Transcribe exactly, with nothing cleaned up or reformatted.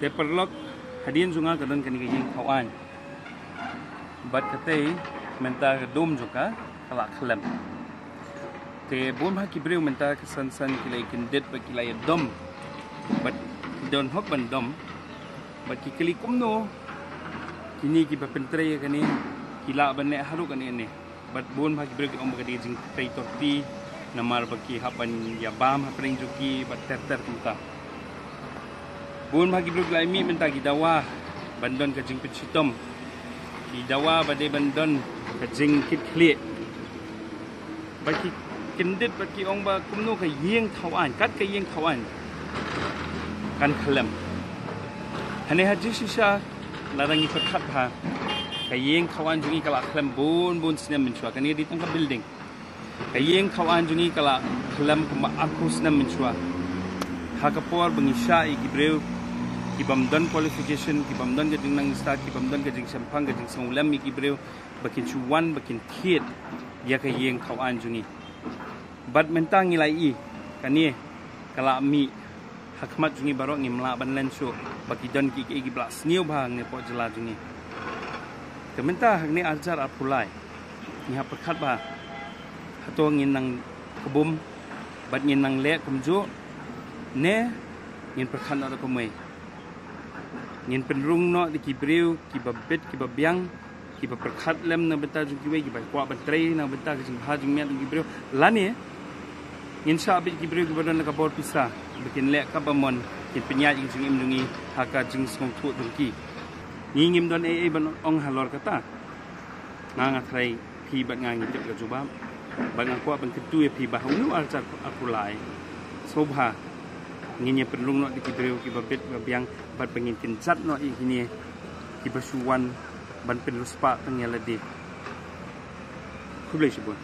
Te paralok, hadien jong nga ka don kane ka ïing thaw aiñ. Bad katei mynta ka dum jong ka ka la khlem. Te bun bha ki briew mynta ka san san ki la ïa kyndit bad ki la ïa dom. Bad ki don hok ban dom. Bad ki kylli kumno kine kiba pyntrei ïa kane ki lah ban leh haduh kane ne. Bad bun bha ki briew ki ong ba ka dei ka jingtrei torti namar ba ki hap ban ïa bam hapdeng jong ki bad ter ter kumta. Bun bha ki briew ki la ïa mih mynta ki dawa ban don ka jingpynshitom. Ki dawa ba dei ban don ka jingkitkhlieh. Bad ki kyndit bad ki ong ba kumno ka ïing thaw aiñ, kat ka ïing thaw aiñ kan khlem. Hane ha jingshisha lada ngi pyrkhat bha, ka ïing thaw aiñ jong ngi ka la khlem bun bun snem mynshuwa, kane dei tang ka building. Ka ïing thaw aiñ jong ngi ka la khlem kumba arphew snem mynshuwa. Ha ka por ba ngi shah ïa ki briew ki bym don qualification, ki bym don ka jingnang stad, ki bym don ka jingshemphang, ka jingsngewlem ïa ki briew ba kin shu wan ba kin thied ïa ka ïing thaw aiñ jong ngi. Bad mynta ngi la ïohi kane ka la mih ha khmat jong ngi baroh, ngim lah ban len shuh ba ki don ki, ki, ki ba la sniew bha hangne hapoh jylla jong ngi. Te mynta hangne arhajar arphew lai ngi hap pyrkhat bha, hato ngin nang kbum bad ngin nang leh kumjuh ne ngin pyrkhat noh da kumwei? Ngin pynrung noh da ki briew kiba bit kiba biang, kiba pyrkhat lem na bynta jong kiwei, kiba kwah ban trei na bynta ka jingbha jingmiat jong ki briew, lane ngin shah beit ki briew kiba don la ka bor pisa ba kin leh kaba mon, kin pynïaid ïa ka jingim jong ngi ha ka jingsngewthuh jong ki? Ngi ngim don ei ei ban ong halor kata. Nga, nga tharai phi bad nga ngi tip ka jubab. Bad nga kwah ban kyntu ïa phi ba ha une u arhajar arphew lai, sngewbha ngin ïa pynrung noh da ki briew kiba bit ba biang bad ba ngin kynjat noh ïa kine kiba shu wan ban pynriewspah tang ïa lade. Khublei shibun.